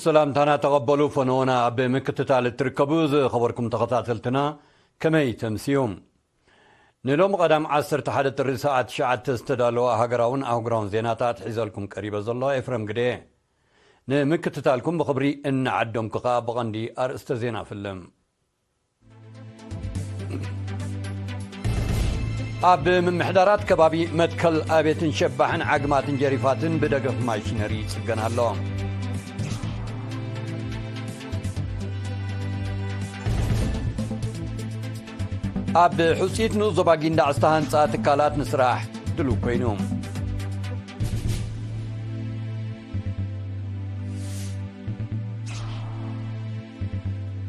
ሰላምታና ተቐበሉ ፈነወና ኣብ ምክትታል እትርከቡ ዝኸበርኩም ተኸታተልትና፣ ከመይ ተምስዩ? ንሎም ቀዳም ዓሰርተ ሓደ ጥሪ ሰዓት ትሽዓተ ዝተዳለዋ ሃገራውን ኣህጉራውን ዜናታት ሒዘልኩም ቀሪበ ዘሎ ኤፍረም ግደ። ንምክትታልኩም ብኽብሪ እናዓደምኩ ኸኣ ብቐንዲ ኣርእስተ ዜና ፍልም። ኣብ ምምሕዳራት ከባቢ መትከል ኣቤትን ሸባሕን ዓግማትን ጀሪፋትን ብደገፍ ማሽነሪ ይጽገን ኣሎ። ኣብ ሕጽይት ንኡስ ዞባ ጊንዳዕ ዝተሃንጻ ትካላት ንስራሕ ድሉው ኮይኑ።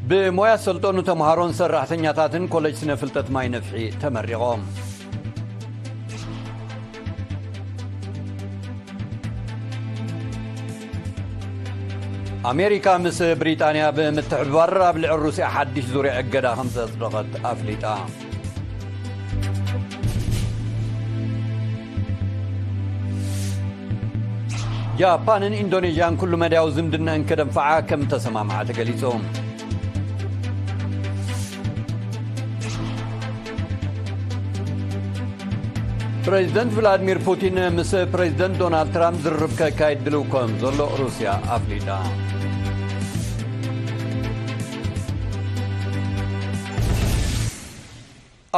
ብሞያ ሰልጠኑ ተምሃሮን ሰራሕተኛታትን ኮሌጅ ስነ ፍልጠት ማይ ነፍሒ ተመሪቖም። ኣሜሪካ ምስ ብሪጣንያ ብምትሕብባር ኣብ ልዕሊ ሩስያ ሓድሽ ዙርያ እገዳ ከም ዘጽደቐት ኣፍሊጣ። ጃፓንን ኢንዶኔዥያን ኩሉ መዳያዊ ዝምድናን ከደንፍዓ ከም ተሰማምዓ ተገሊጹ። ፕሬዚደንት ቭላድሚር ፑቲን ምስ ፕሬዚደንት ዶናልድ ትራምፕ ዝርርብ ከካይድ ድልው ከም ዘሎ ሩስያ ኣፍሊጣ።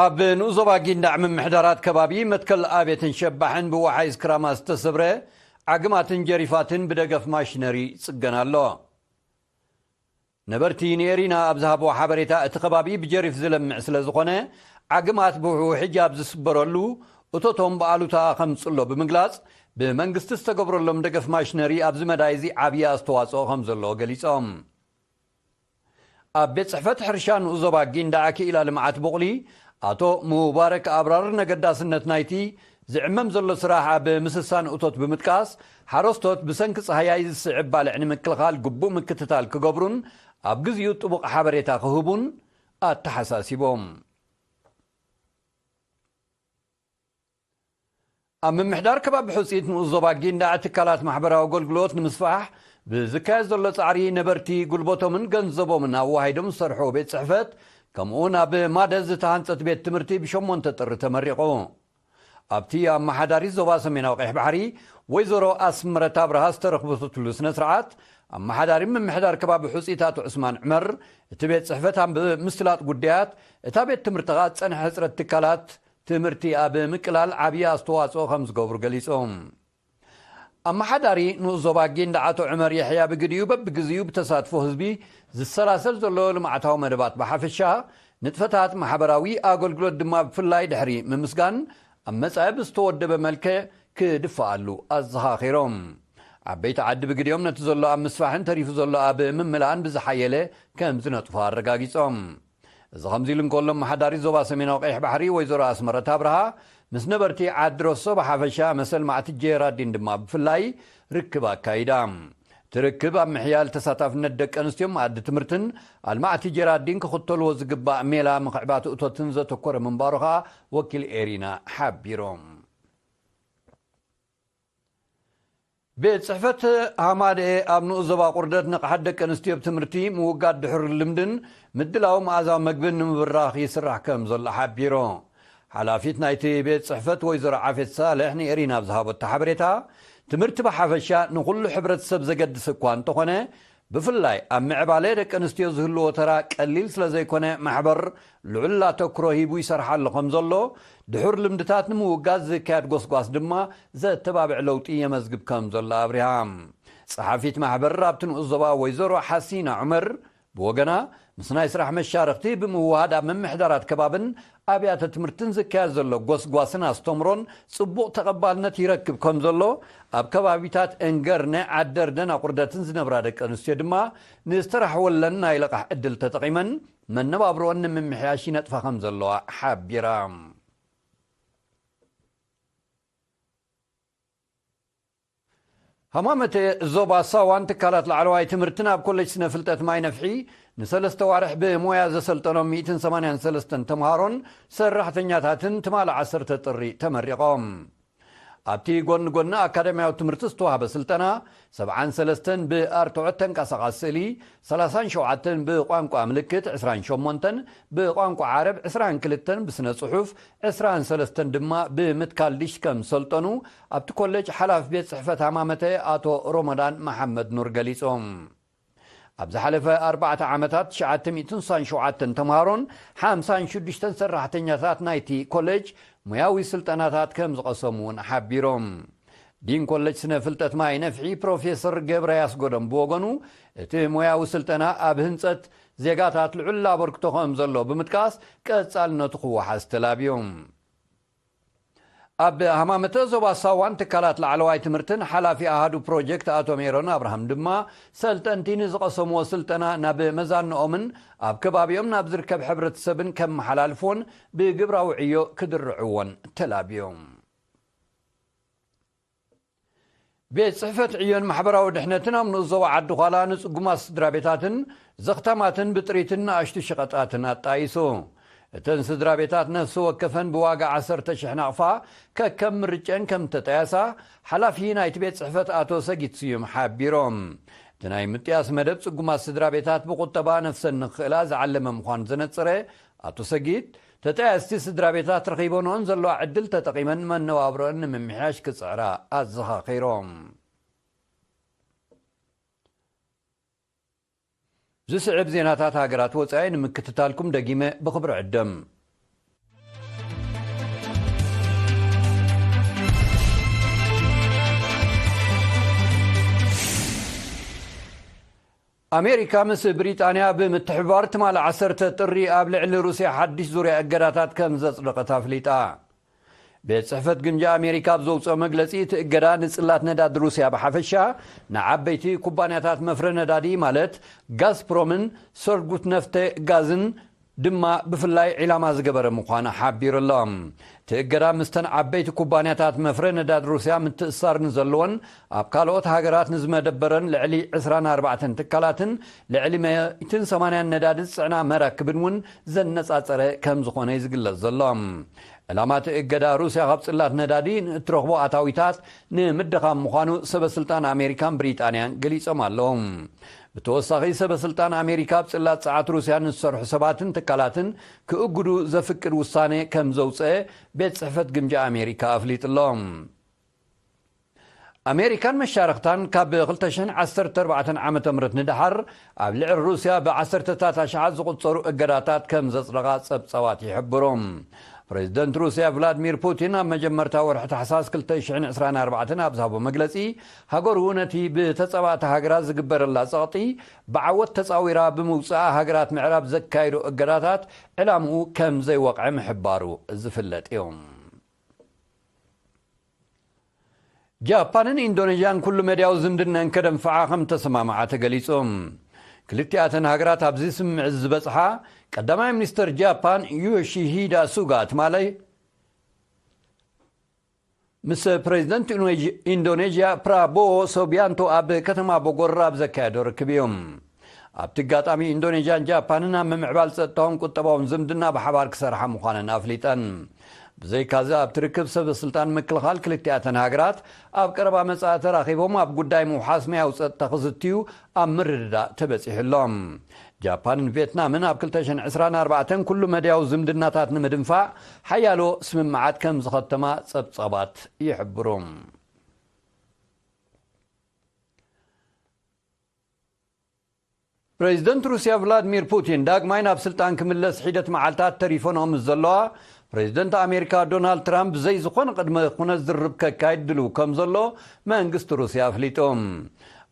ኣብ ንኡስ ዞባ ጊንዳዕ ምምሕዳራት ከባቢ መትከል ኣቤትን ሸባሕን ብወሓይዝ ክራማት ዝተሰብረ ዓግማትን ጀሪፋትን ብደገፍ ማሽነሪ ይጽገን ኣሎ። ነበርቲ ንኤሪና ኣብ ዝሃብዎ ሓበሬታ፣ እቲ ከባቢ ብጀሪፍ ዝለምዕ ስለ ዝኾነ፣ ዓግማት ብውሕውሕጅ ኣብ ዝስበረሉ እቶቶም ብኣሉታ ከምጽሎ ብምግላጽ፣ ብመንግስቲ ዝተገብረሎም ደገፍ ማሽነሪ ኣብዚ መዳይ እዚ ዓብዪ ኣስተዋጽኦ ከም ዘለዎ ገሊጾም። ኣብ ቤት ጽሕፈት ሕርሻ ንኡስ ዞባ ጊንዳዕ ክኢላ ልምዓት ቡቕሊ ኣቶ ሙባረክ ኣብራር ነገዳስነት ናይቲ ዝዕመም ዘሎ ስራሕ ኣብ ምስሳን እቶት ብምጥቃስ፣ ሓረስቶት ብሰንኪ ጻህያይ ዝስዕብ ባልዕ ንምክልኻል ግቡእ ምክትታል ክገብሩን ኣብ ግዚኡ ጥቡቕ ሓበሬታ ክህቡን ኣተሓሳሲቦም። ኣብ ምምሕዳር ከባቢ ሕጽይት ንኡስ ዞባ ጊንዳዕ ትካላት ማሕበራዊ ኣገልግሎት ንምስፋሕ ብዝካየድ ዘሎ ጻዕሪ፣ ነበርቲ ጉልበቶምን ገንዘቦምን ኣዋሂዶም ዝሰርሑ ቤት ጽሕፈት፣ ከምኡውን ኣብ ማደዝ ዝተሃንጸት ቤት ትምህርቲ ብሸሞንተ ጥሪ ተመሪቑ። ኣብቲ ኣመሓዳሪ ዞባ ሰሜናዊ ቀይሕ ባሕሪ ወይዘሮ ኣስመረት ኣብርሃ ዝተረኽበትሉ ስነ ስርዓት፣ ኣመሓዳሪ ምምሕዳር ከባቢ ሕጽይት ኣቶ ዑስማን ዕመር፣ እቲ ቤት ጽሕፈት ኣብ ምስላጥ ጉዳያት እታ ቤት ትምህርቲ ኸኣ ዝጸንሐ ሕጽረት ትካላት ትምህርቲ ኣብ ምቅላል ዓብዪ ኣስተዋጽኦ ከም ዝገብሩ ገሊጾም። ኣመሓዳሪ ንኡስ ዞባ ጊንዳዕ ኣቶ ዕመር የሕያ ብግዲኡ፣ በብግዜኡ ብተሳትፎ ህዝቢ ዝሰላሰል ዘሎ ልምዓታዊ መደባት ብሓፈሻ፣ ንጥፈታት ማሕበራዊ ኣገልግሎት ድማ ብፍላይ ድሕሪ ምምስጋን፣ ኣብ መጻኢ ብዝተወደበ መልክዕ ክድፈኣሉ ኣዘኻኺሮም። ዓበይቲ ዓዲ ብግዲኦም ነቲ ዘሎ ኣብ ምስፋሕን ተሪፉ ዘሎ ኣብ ምምላእን ብዝሓየለ ከም ዝነጥፉ ኣረጋጊጾም። እዚ ከምዚ ኢሉ እንከሎ፣ ኣመሓዳሪት ዞባ ሰሜናዊ ቀይሕ ባሕሪ ወይዘሮ ኣስመረት ኣብርሃ ምስ ነበርቲ ዓዲ ሮሶ ብሓፈሻ፣ መሰል ማዕቲ ጄራዲን ድማ ብፍላይ ርክብ ኣካይዳ። እቲ ርክብ ኣብ ምሕያል ተሳታፍነት ደቂ ኣንስትዮን መኣዲ ትምህርትን፣ ኣልማዕቲ ጄራዲን ክኽተልዎ ዝግባእ ሜላ ምኽዕባት እቶትን ዘተኮረ ምንባሩ ኸኣ ወኪል ኤሪና ሓቢሮም። ቤት ጽሕፈት ሃማደኤ ኣብ ንኡስ ዞባ ቁርደት ንቕሓት ደቂ ኣንስትዮ ኣብ ትምህርቲ፣ ምውጋድ ድሑር ልምድን ምድላው መኣዛዊ መግብን ንምብራኽ ይስራሕ ከም ዘሎ ሓቢሩ። ሓላፊት ናይቲ ቤት ጽሕፈት ወይዘሮ ዓፌት ሳልሕ ንኤሪና ኣብ ዝሃበቶ ሓበሬታ፣ ትምህርቲ ብሓፈሻ ንኹሉ ሕብረተሰብ ዘገድስ እኳ እንተኾነ፣ ብፍላይ ኣብ ምዕባለ ደቂ ኣንስትዮ ዝህልዎ ተራ ቀሊል ስለ ዘይኮነ፣ ማሕበር ልዑል ኣተኩሮ ሂቡ ይሰርሓሉ ከም ዘሎ፣ ድሑር ልምድታት ንምውጋድ ዝካየድ ጎስጓስ ድማ ዘተባብዕ ለውጢ የመዝግብ ከም ዘሎ ኣብሪሃ። ጸሓፊት ማሕበር ኣብቲ ንኡስ ዞባ ወይዘሮ ሓሲና ዑመር ብወገና፣ ምስ ናይ ስራሕ መሻርኽቲ ብምውሃድ ኣብ ምምሕዳራት ከባብን ኣብያተ ትምህርትን ዝካየድ ዘሎ ጎስጓስን ኣስተምሮን ጽቡቕ ተቐባልነት ይረክብ ከም ዘሎ፣ ኣብ ከባቢታት እንገርነ፣ ዓደርደን ኣቑርደትን ዝነብራ ደቂ ኣንስትዮ ድማ ንዝተራሕወለን ናይ ልቓሕ ዕድል ተጠቒመን መነባብሮን ንምምሕያሽ ይነጥፋ ከም ዘለዋ ሓቢራ። ሃማመተ ዞባ ሳዋን ትካላት ላዕለዋይ ትምህርትን ኣብ ኮሌጅ ስነ ፍልጠት ማይ ነፍሒ ንሰለስተ ዋርሕ ብሞያ ዘሰልጠኖም ሚእትን ሰማንያን ሰለስተን ተምሃሮን ሰራሕተኛታትን ትማሊ ዓሰርተ ጥሪ ተመሪቖም። ኣብቲ ጎኒ ጎኒ ኣካዳሚያዊ ትምህርቲ ዝተዋህበ ስልጠና፣ ሰብዓን ሰለስተን ብኣርትዖት ተንቀሳቓሲ ስእሊ፣ ሰላሳን ሸውዓተን ብቋንቋ ምልክት፣ ዕስራን ሸሞንተን ብቋንቋ ዓረብ፣ ዕስራን ክልተን ብስነ ጽሑፍ፣ ዕስራን ሰለስተን ድማ ብምትካል ዲሽ ከም ሰልጠኑ ኣብቲ ኮሌጅ ሓላፊ ቤት ጽሕፈት ሃማመተ ኣቶ ሮመዳን መሓመድ ኑር ገሊጾም። ኣብ ዝሓለፈ ኣርባዕተ ዓመታት ትሽዓተ ሚእትን ስሳን ሸውዓተን ተምሃሮን ሓምሳን ሽዱሽተን ሰራሕተኛታት ናይቲ ኮሌጅ ሞያዊ ስልጠናታት ከም ዝቐሰሙ እውን ሓቢሮም። ዲን ኮሌጅ ስነ ፍልጠት ማይ ነፍሒ ፕሮፌሰር ገብረ ያስጎደም ብወገኑ፣ እቲ ሞያዊ ስልጠና ኣብ ህንጸት ዜጋታት ልዑል ኣበርክቶ ከም ዘሎ ብምጥቃስ፣ ቀጻልነቱ ክወሓስ ተላብዮም። ኣብ ሃማመተ ዞባ ሳዋን ትካላት ላዕለዋይ ትምህርትን ሓላፊ ኣሃዱ ፕሮጀክት ኣቶ ሜሮን ኣብርሃም ድማ፣ ሰልጠንቲ ንዝቐሰምዎ ስልጠና ናብ መዛንኦምን ኣብ ከባቢኦም ናብ ዝርከብ ሕብረተሰብን ከመሓላልፎን ብግብራዊ ዕዮ ክድርዕዎን ተላብዮም። ቤት ጽሕፈት ዕዮን ማሕበራዊ ድሕነትን ኣብ ንኡስ ዞባ ዓዲ ዃላ ንጽጉማት ስድራ ቤታትን ዘኽታማትን ብጥሪትን ንኣሽቱ ሸቐጣትን ኣጣይሱ። እተን ስድራ ቤታት ነፍሲ ወከፈን ብዋጋ ዓሰርተ ሽሕ ናቕፋ ከከም ምርጨን ከም ተጠያሳ ሓላፊ ናይቲ ቤት ጽሕፈት ኣቶ ሰጊት ስዩም ሓቢሮም። እቲ ናይ ምጥያስ መደብ ጽጉማት ስድራ ቤታት ብቁጠባ ነፍሰን ንክኽእላ ዝዓለመ ምዃኑ ዘነጸረ ኣቶ ሰጊት፣ ተጠያስቲ ስድራ ቤታት ረኺበንኦን ዘለዋ ዕድል ተጠቒመን መነባብሮአን ንምምሕያሽ ክጽዕራ ኣዘኻኺሮም። ዝስዕብ ዜናታት ሃገራት ወጻኢ ንምክትታልኩም ደጊመ ብኽብሪ ዕደም። ኣሜሪካ ምስ ብሪጣንያ ብምትሕብባር ትማሊ ዓሰርተ ጥሪ ኣብ ልዕሊ ሩስያ ሓድሽ ዙርያ እገዳታት ከም ዘጽደቐት ኣፍሊጣ። ቤት ጽሕፈት ግምጃ ኣሜሪካ ኣብ ዘውጽኦ መግለጺ፣ እቲ እገዳ ንጽላት ነዳዲ ሩስያ ብሓፈሻ፣ ንዓበይቲ ኩባንያታት መፍረ ነዳዲ ማለት ጋዝፕሮምን ሰርጉት ነፍተ ጋዝን ድማ ብፍላይ ዒላማ ዝገበረ ምዃኑ ሓቢሩ ኣሎ። እቲ እገዳ ምስተን ዓበይቲ ኩባንያታት መፍረ ነዳዲ ሩስያ ምትእሳር ንዘለዎን ኣብ ካልኦት ሃገራት ንዝመደበረን ልዕሊ ዕስራን ኣርባዕተን ትካላትን ልዕሊ ሚእትን ሰማንያን ነዳዲ ዝጽዕና መራክብን እውን ዘነጻጸረ ከም ዝኾነ እዩ ዝግለጽ ዘሎ። ዕላማ እቲ እገዳ፣ ሩስያ ካብ ጽላት ነዳዲ ንእትረኽቦ ኣታዊታት ንምድኻም ምዃኑ ሰበ ስልጣን ኣሜሪካን ብሪጣንያን ገሊጾም ኣለዉ። ብተወሳኺ፣ ሰበ ስልጣን ኣሜሪካ ኣብ ጽላት ጸዓት ሩስያ ንዝሰርሑ ሰባትን ትካላትን ክእግዱ ዘፍቅድ ውሳኔ ከም ዘውጽአ ቤት ጽሕፈት ግምጃ ኣሜሪካ ኣፍሊጡ ኣሎ። ኣሜሪካን መሻርኽታን ካብ ክልተ ሽሕን ዓሰርተ ኣርባዕተን ዓመተ ምህረት ንደሓር ኣብ ልዕሊ ሩስያ ብዓሰርተታት ኣሽሓት ዝቑጸሩ እገዳታት ከም ዘጽደቓ ጸብጻባት ይሕብሩ። ፕሬዚደንት ሩስያ ቭላድሚር ፑቲን ኣብ መጀመርታ ወርሒ ታሕሳስ ክልተ ሽሕን ዕስራን ኣርባዕተን ኣብ ዝሃቦ መግለጺ፣ ሃገሩ ነቲ ብተጻባእቲ ሃገራት ዝግበረላ ጸቕጢ ብዓወት ተጻዊራ ብምውጻኣ፣ ሃገራት ምዕራብ ዘካየዶ እገዳታት ዕላምኡ ከም ዘይወቕዐ ምሕባሩ ዝፍለጥ እዩ። ጃፓንን ኢንዶኔዥያን ኩሉ መድያዊ ዝምድነን ከደንፍዓ ከም ተሰማምዓ ተገሊጹ። ክልቲኣተን ሃገራት ኣብዚ ስምምዕ ዝበጽሓ፣ ቀዳማይ ሚኒስተር ጃፓን ዮሺሂዳ ሱጋ ትማሊ ምስ ፕሬዚደንት ኢንዶኔዥ-፣ ኢንዶኔዥያ ፕራቦዎ ሶቢያንቶ ኣብ ከተማ ቦጎር ኣብ ዘካየዶ ርክብ እዩ። ኣብቲ ኣጋጣሚ፣ ኢንዶኔዥያን ጃፓንን ኣብ ምምዕባል ጸጥታውን ቁጠባውን ዝምድና ብሓባር ክሰርሓ ምዃነን ኣፍሊጠን። ብዘይካዚ፣ ኣብቲ ርክብ ሰበ ስልጣን ምክልኻል ክልቲኣተን ሃገራት ኣብ ቀረባ መጻኢ ተራኺቦም ኣብ ጉዳይ ምውሓስ ማያዊ ጸጥታ ክዝትዩ ኣብ ምርድዳእ ተበጺሑ ኣሎ። ጃፓንን ቪየትናምን ኣብ ክልተ ሽሕን ዕስራን ኣርባዕተን ኩሉ መድያዊ ዝምድናታት ንምድንፋዕ ሓያሎ ስምምዓት ከም ዝኸተማ ጸብጻባት ይሕብሩ። ፕሬዚደንት ሩስያ ቭላድሚር ፑቲን ዳግማይ ናብ ስልጣን ክምለስ ሒደት መዓልታት ተሪፈንኦ ምስ ዘለዋ፣ ፕሬዚደንት ኣሜሪካ ዶናልድ ትራምፕ ብዘይ ዝኾነ ቅድመ ኩነት ዝርርብ ከካይድ ድልው ከም ዘሎ መንግስቲ ሩስያ ኣፍሊጡ።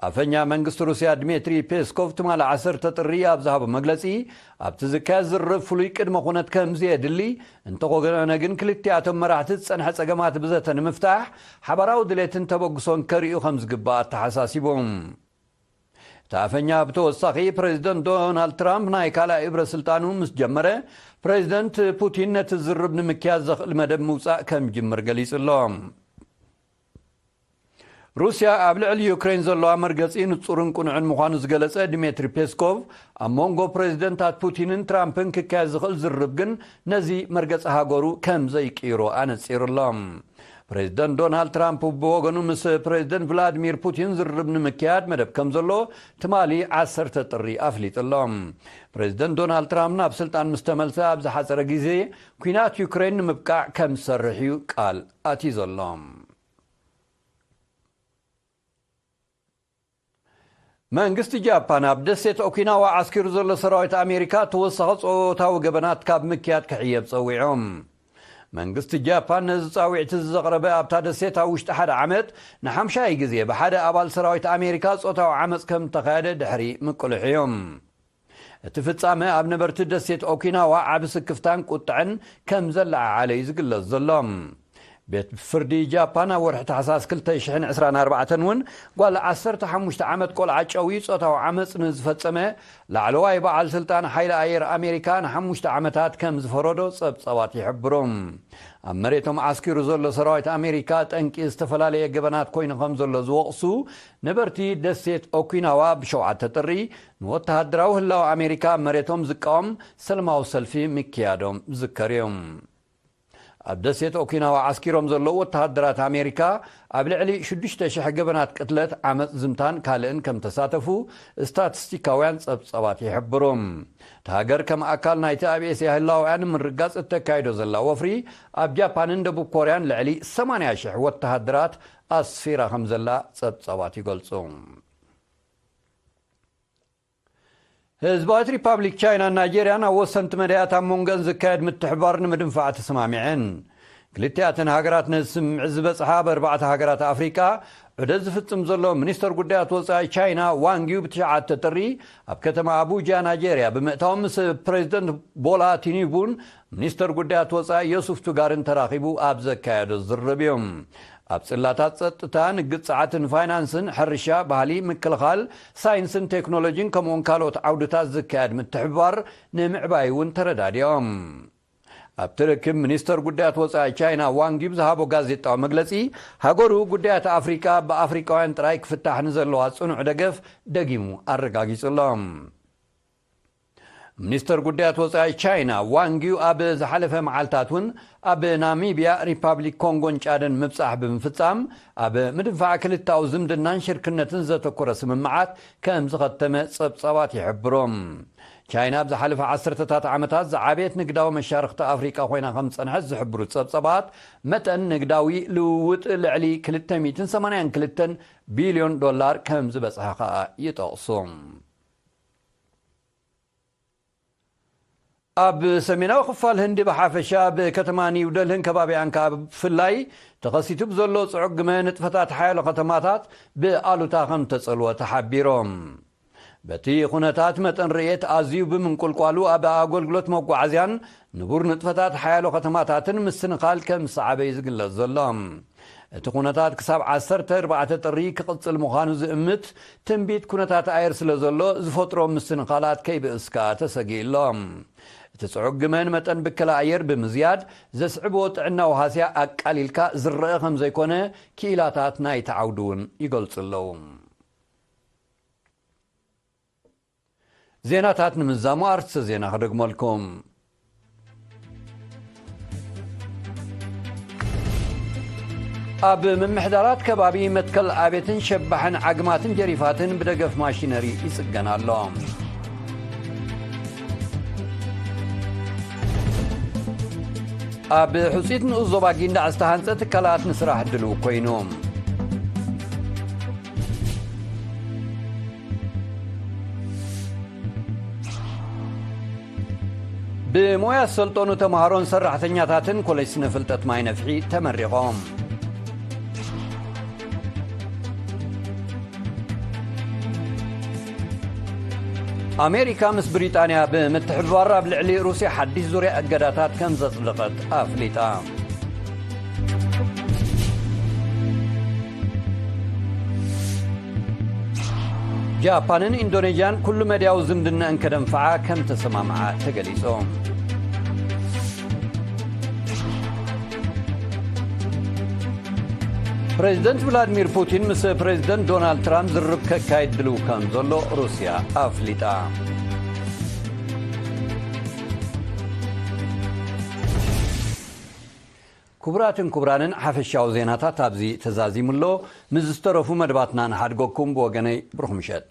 ኣፈኛ መንግስቲ ሩስያ ድሜትሪ ፔስኮቭ ትማሊ ዓሰርተ ጥሪ ኣብ ዝሃቦ መግለጺ፣ ኣብቲ ዝካየድ ዝርርብ ፍሉይ ቅድመ ኩነት ከም ዘየድሊ፣ እንተኾነ ግን ክልቲኣቶም መራሕቲ ዝጸንሐ ጸገማት ብዘተ ንምፍታሕ ሓባራዊ ድሌትን ተበግሶን ከርእዩ ከም ዝግባእ ኣተሓሳሲቡ። እቲ ኣፈኛ ብተወሳኺ፣ ፕሬዚደንት ዶናልድ ትራምፕ ናይ ካልኣይ እብረ ስልጣኑ ምስ ጀመረ፣ ፕሬዚደንት ፑቲን ነቲ ዝርርብ ንምክያድ ዘኽእል መደብ ምውጻእ ከም ጅምር ገሊጹ ኣሎ። ሩስያ ኣብ ልዕሊ ዩክሬን ዘለዋ መርገጺ ንጹርን ቅኑዕን ምዃኑ ዝገለጸ ዲሜትሪ ፔስኮቭ፣ ኣብ መንጎ ፕሬዚደንታት ፑቲንን ትራምፕን ክካየድ ዝኽእል ዝርርብ ግን ነዚ መርገጺ ሃገሩ ከም ዘይቅይሮ ኣነጺሩ ኣሎ። ፕሬዚደንት ዶናልድ ትራምፕ ብወገኑ ምስ ፕሬዚደንት ቭላድሚር ፑቲን ዝርርብ ንምክያድ መደብ ከም ዘሎ ትማሊ ዓሰርተ ጥሪ ኣፍሊጡ ኣሎ። ፕሬዚደንት ዶናልድ ትራምፕ ናብ ስልጣን ምስ ተመልሰ ኣብ ዝሓፀረ ግዜ ኲናት ዩክሬን ንምብቃዕ ከም ዝሰርሕ እዩ ቃል ኣትዩ ዘሎ። መንግስቲ ጃፓን ኣብ ደሴት ኦኪናዋ ዓስኪሩ ዘሎ ሰራዊት ኣሜሪካ ተወሳኺ ጾታዊ ገበናት ካብ ምክያድ ክሕየብ ጸዊዖም። መንግስቲ ጃፓን ነዚ ጻዊዕቲ ዘቕረበ ኣብታ ደሴት ኣብ ውሽጢ ሓደ ዓመት ንሓምሻይ ግዜ ብሓደ ኣባል ሰራዊት ኣሜሪካ ጾታዊ ዓመጽ ከም ተኻየደ ድሕሪ ምቅልሑ እዮም። እቲ ፍጻመ ኣብ ነበርቲ ደሴት ኦኪናዋ ዓቢ ስክፍታን ቁጥዐን ከም ዘለዓዓለ እዩ ዝግለጽ ዘሎ። ቤት ፍርዲ ጃፓን ኣብ ወርሒ ታሕሳስ ክልተ ሽሕን ዕስራን ኣርባዕተን እውን ጓል ዓሰርተ ሓሙሽተ ዓመት ቆልዓ ጨውዩ ጾታዊ ዓመጽ ንዝፈጸመ ላዕለዋይ በዓል ስልጣን ሓይሊ ኣየር ኣሜሪካ ንሓሙሽተ ዓመታት ከም ዝፈረዶ ጸብጻባት ይሕብሩ። ኣብ መሬቶም ዓስኪሩ ዘሎ ሰራዊት ኣሜሪካ ጠንቂ ዝተፈላለየ ገበናት ኮይኑ ከም ዘሎ ዝወቕሱ ነበርቲ ደሴት ኦኪናዋ ብሸውዓተ ጥሪ ንወተሃደራዊ ህላወ ኣሜሪካ ኣብ መሬቶም ዝቃወም ሰላማዊ ሰልፊ ምክያዶም ዝዝከር እዩ። ኣብ ደሴት ኦኪናዋ ዓስኪሮም ዘለዉ ወተሃደራት ኣሜሪካ ኣብ ልዕሊ ሽዱሽተ ሽሕ ገበናት ቅትለት፣ ዓመጽ፣ ዝምታን ካልእን ከም ተሳተፉ ስታቲስቲካውያን ጸብጻባት ይሕብሩ። እታ ሃገር ከም ኣካል ናይቲ ኣብ ኤስያ ህላወኣ ንምርጋጽ እተካይዶ ዘላ ወፍሪ ኣብ ጃፓንን ደቡብ ኮርያን ልዕሊ ሰማንያ ሽሕ ወተሃደራት ኣስፊራ ከም ዘላ ጸብጻባት ይገልጹ። ህዝባዊት ሪፓብሊክ ቻይናን ናይጄርያን ኣብ ወሰንቲ መዳያት ኣብ መንጎን ዝካየድ ምትሕብባር ንምድንፋዕ ተሰማሚዐን። ክልቲኣተን ሃገራት ነዚ ስምምዕ ዝበጽሓ ኣብ ኣርባዕተ ሃገራት ኣፍሪቃ ዑደት ዝፍጽም ዘሎ ሚኒስተር ጉዳያት ወጻኢ ቻይና ዋንግ ዩ ብትሽዓተ ጥሪ ኣብ ከተማ ኣቡጃ ናይጄርያ ብምእታው ምስ ፕሬዚደንት ቦላ ቲኒቡን ሚኒስተር ጉዳያት ወጻኢ ዮሱፍ ቱጋርን ተራኺቡ ኣብ ዘካየዶ ዝርርብ እዩ። ኣብ ጽላታት ጸጥታ፣ ንግድ ጸዓትን ፋይናንስን፣ ሕርሻ፣ ባህሊ፣ ምክልኻል፣ ሳይንስን ቴክኖሎጂን ከምኡውን ካልኦት ዓውድታት ዝካየድ ምትሕብባር ንምዕባይ እውን ተረዳዲኦም። ኣብቲ ርክብ ሚኒስተር ጉዳያት ወጻኢ ቻይና ዋንግ ዩ ብዝሃቦ ጋዜጣዊ መግለጺ፣ ሃገሩ ጉዳያት ኣፍሪቃ ብኣፍሪቃውያን ጥራይ ክፍታሕ ንዘለዋ ጽኑዕ ደገፍ ደጊሙ ኣረጋጊጹ ኣሎ። ሚኒስተር ጉዳያት ወጻኢ ቻይና ዋንግ ዩ ኣብ ዝሓለፈ መዓልታት እውን ኣብ ናሚብያ፣ ሪፓብሊክ ኮንጎን ጫድን ምብጻሕ ብምፍጻም ኣብ ምድንፋዕ ክልታዊ ዝምድናን ሽርክነትን ዘተኮረ ስምምዓት ከም ዝኸተመ ጸብጻባት ይሕብሩ። ቻይና ኣብ ዝሓለፈ ዓሰርተታት ዓመታት ዝዓበየት ንግዳዊ መሻርኽቲ ኣፍሪቃ ኮይና ከም ዝጸንሐት ዝሕብሩ ጸብጻባት፣ መጠን ንግዳዊ ልውውጥ ልዕሊ ክልተ ሚእትን ሰማንያን ክልተን ቢልዮን ዶላር ከም ዝበጽሐ ከኣ ይጠቕሱ። ኣብ ሰሜናዊ ክፋል ህንዲ ብሓፈሻ፣ ኣብ ከተማ ኒው ደልህን ከባቢኣን ከኣ ብፍላይ ተኸሲቱ ብዘሎ ጽዑቕ ግመ ንጥፈታት ሓያሎ ከተማታት ብኣሉታ ከም ተጸልወ ተሓቢሮም። በቲ ኩነታት መጠን ርኤት ኣዝዩ ብምንቁልቋሉ ኣብ ኣገልግሎት መጓዓዝያን ንቡር ንጥፈታት ሓያሎ ከተማታትን ምስንኻል ከም ዝሰዓበ እዩ ዝግለጽ ዘሎ። እቲ ኩነታት ክሳብ ዓሰርተ ኣርባዕተ ጥሪ ክቕጽል ምዃኑ ዝእምት ትንቢት ኩነታት ኣየር ስለ ዘሎ ዝፈጥሮ ምስንኻላት ከይብእስካ ተሰጊኡ ኣሎ። እቲ ጽዑቕ ግመን መጠን ብከላ ኣየር ብምዝያድ ዘስዕቦ ጥዕናዊ ሃስያ ኣቃሊልካ ዝረአ ከም ዘይኮነ ክኢላታት ናይቲ ዓውዲ እውን ይገልጹ ኣለዉ። ዜናታት ንምዛሙ ኣርእስተ ዜና ክደግመልኩም። ኣብ ምምሕዳራት ከባቢ መትከል ኣቤትን ሸባሕን ዓግማትን ጀሪፋትን ብደገፍ ማሽነሪ ይጽገን ኣሎ። ኣብ ሕጹይት ንኡስ ዞባ ጊንዳዕ ዝተሃንጸ ትካላት ንስራሕ ድልው ኮይኑ። ብሞያ ዝሰልጠኑ ተምሃሮን ሰራሕተኛታትን ኮሌጅ ስነ ፍልጠት ማይ ነፍሒ ተመሪቖም። ኣሜሪካ ምስ ብሪጣንያ ብምትሕብባር ኣብ ልዕሊ ሩስያ ሓድሽ ዙርያ እገዳታት ከም ዘጽደቐት ኣፍሊጣ። ጃፓንን ኢንዶኔዥያን ኩሉ መድያዊ ዝምድናኣን ከደንፍዓ ከም ተሰማምዓ ተገሊጹ። ፕሬዚደንት ቭላድሚር ፑቲን ምስ ፕሬዚደንት ዶናልድ ትራምፕ ዝርርብ ከካይድ ድልው ከም ዘሎ ሩስያ ኣፍሊጣ። ክቡራትን ክቡራንን፣ ሓፈሻዊ ዜናታት ኣብዚ ተዛዚሙ ኣሎ። ምስ ዝተረፉ መደባትና ንሓድገኩም። ብወገነይ ብሩኽ ምሸት።